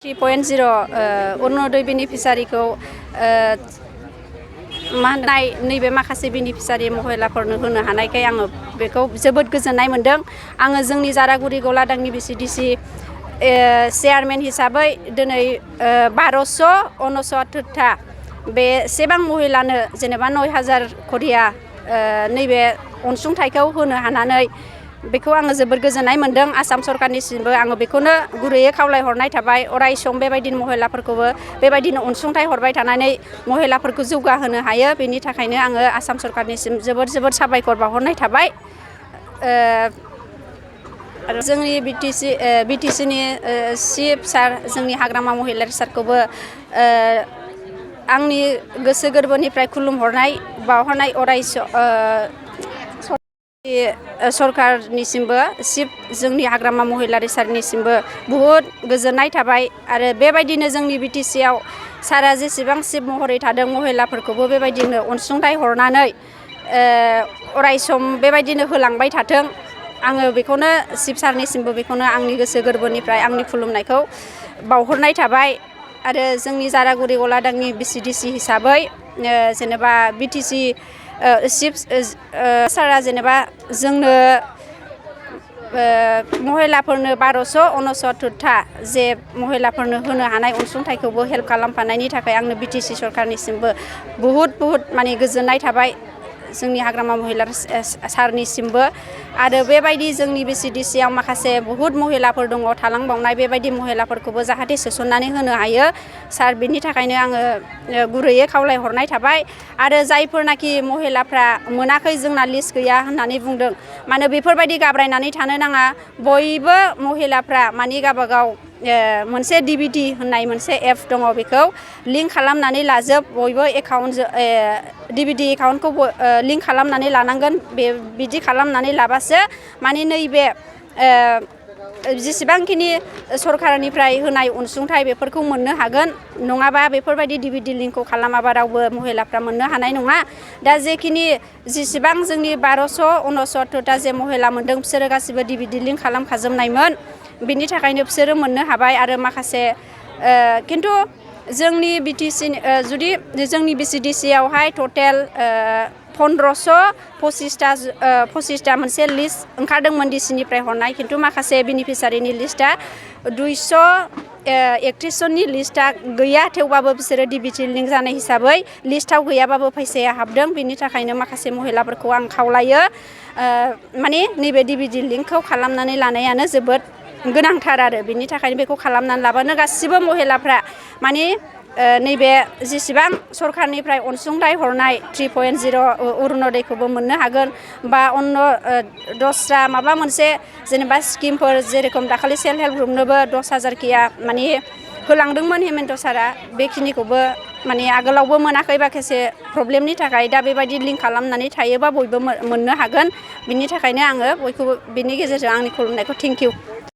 3.0 अरुणोदय बेनिफिसारिखौ मा होननाय नैबे माखासे बेनिफिसारि महिलाफोरनो होनो हानायखाय आङो बेखौ जोबोद गोजोननाय मोनदों। आङो जोंनि जारागुरि गलादांनि बिसिडिसि चेयारमेन हिसाबै दिनै 1269टा बेसेबां महिलानो जेनेबा 9000 करिया नैबे अनसुंथाइखौ होनो हानानै बेखौ आङो जोबोद गोजोननाय मोनदों। आसाम सरकारनिसिमबो आङो बेखौनो गुरैयै खावलायहरनाय थाबाय अराय सम बेबायदिनो महिलाफोरखौबो बेबायदिनो अनसुंथाइ हरबाय थानानै महिलाफोरखौ जौगाहोनो हायो। बेनि थाखायनो आङो आसाम सरकारनिसिम जोबोद साबायखर बावहरनाय थाबाय। आरो जोंनि बिटिसिनि चिफ सार जोंनि हाग्रामा महिलारी सारखौबो आंनि गोसो गोरबोनिफ्राय खुलुमहरनाय बावहरनाय अराय सरकारनिसिमबो चिफ जोंनि हाग्रामा महिलारी सारनिसिमबो बुहुद गोजोननाय थाबाय। आरो बेबायदिनो जोंनि बिटिसिआव सारा जेसेबां चिफ महरै थादों महिलाफोरखौबो बेबायदिनो अनसुंथाइ हरनानै अराय सम बेबायदिनो होलांबाय थाथों। आङो बेखौनो चिफ सारनिसिमबो बेखौनो आंनि गोसो गोरबोनिफ्राय आंनि खुलुमनायखौ बावहरनाय थाबाय। आरो जोंनि जारागुरि गलादांनि बिसिडिसि हिसाबै जेनेबा बिटिसि चिफ सारा जेनेबा जोंनो महिलाफोरनो 1269टा जे महिलाफोरनो होनो हानाय अनसुंथाइखौबो हेल्प खालामफानायनि थाखाय आंनो बिटिसि सरकारनिसिमबो बुहुद माने गोजोननाय थाबाय जोंनि हाग्रामा महिलारी सारनिसिमबो। आरो बेबायदि जोंनि बिसिडिसिआव माखासे बुहुद महिलाफोर दङ थालांबावनाय बेबायदि महिलाफोरखौबो जाहाथे सोसननानै होनो हायो सार बेनि थाखायनो आङो गुरैयै खावलायहरनाय थाबाय। आरो जायफोरनाखि महिलाफ्रा मोनाखै जोंना लिस्ट गैया होननानै बुंदों माने बेफोरबायदि गाब्रायनानै थानो नाङा। बयबो महिलाफ्रा माने गावबागाव मोनसे डिबिटि होननाय मोनसे एप दङ बेखौ लिंक खालामनानै लाजोब बयबो डिबिटि एकाउन्टखौ लिंक खालामनानै लानांगोन। बिदि खालामनानै लाबासो माने नैबे जेसेबांखिनि सरकारनिफ्राय होनाय अनसुंथाइ बेफोरखौ मोननो हागोन। नङाबा बेफोरबायदि डिबिटि लिंकखौ खालामाबा रावबो महिलाफ्रा मोननो हानाय नङा। दा जेसेबां जोंनि 1269टा जे महिला मोनदों बिसोरो गासिबो डिबिटि लिंक खालामखाजोबनायमोन। बिनि थाखायनो बिसोरो मोननो हाबाय। आरो माखासे खिन्थु जोंनि जुदि जोंनि बिसिडिसिआवहाय टटेल 1525टा मोनसे लिस्ट ओंखारदोंमोन डिसिनिफ्राय हरनाय खिन्थु माखासे बेनिफिसारिनि लिस्टआ 231 जननि लिस्टआ गैया। थेवबाबो बिसोरो डिबिटि लिंक जानाय हिसाबै लिस्टआव गैयाबाबो फैसाया हाबदों। बिनि थाखायनो माखासे महिलाफोरखौ आं खावलायो माने नैबे डिबिटि लिंकखौ खालामनानै लानायानो जोबोद गोनांथार। आरो बिनि थाखायनो बेखौ खालामनानै लाबानो गासिबो महिलाफ्रा माने नैबे जेसेबां सरकारनिफ्राय अनसुंथाइ हरनाय 3.0 अरुणोदयखौबो मोननो हागोन। बा अन्य दस्रा माबा मोनसे जेनेबा स्किमफोर जेरेखम दाखालि सेल्फ हेल्प ग्रुपनोबो 10,000 किया माने होलांदोंमोन हेमेन्त सारा बेखिनिखौबो माने आगोलावबो मोनाखै माखासे प्रब्लेमनि थाखाय। दा बेबायदि लिंक खालामनानै थायोबा बयबो मोननो हागोन। बिनि थाखायनो आङो बयखौबो बिनि गेजेरजों आंनि खुलुमनायखौ थेंक इउ।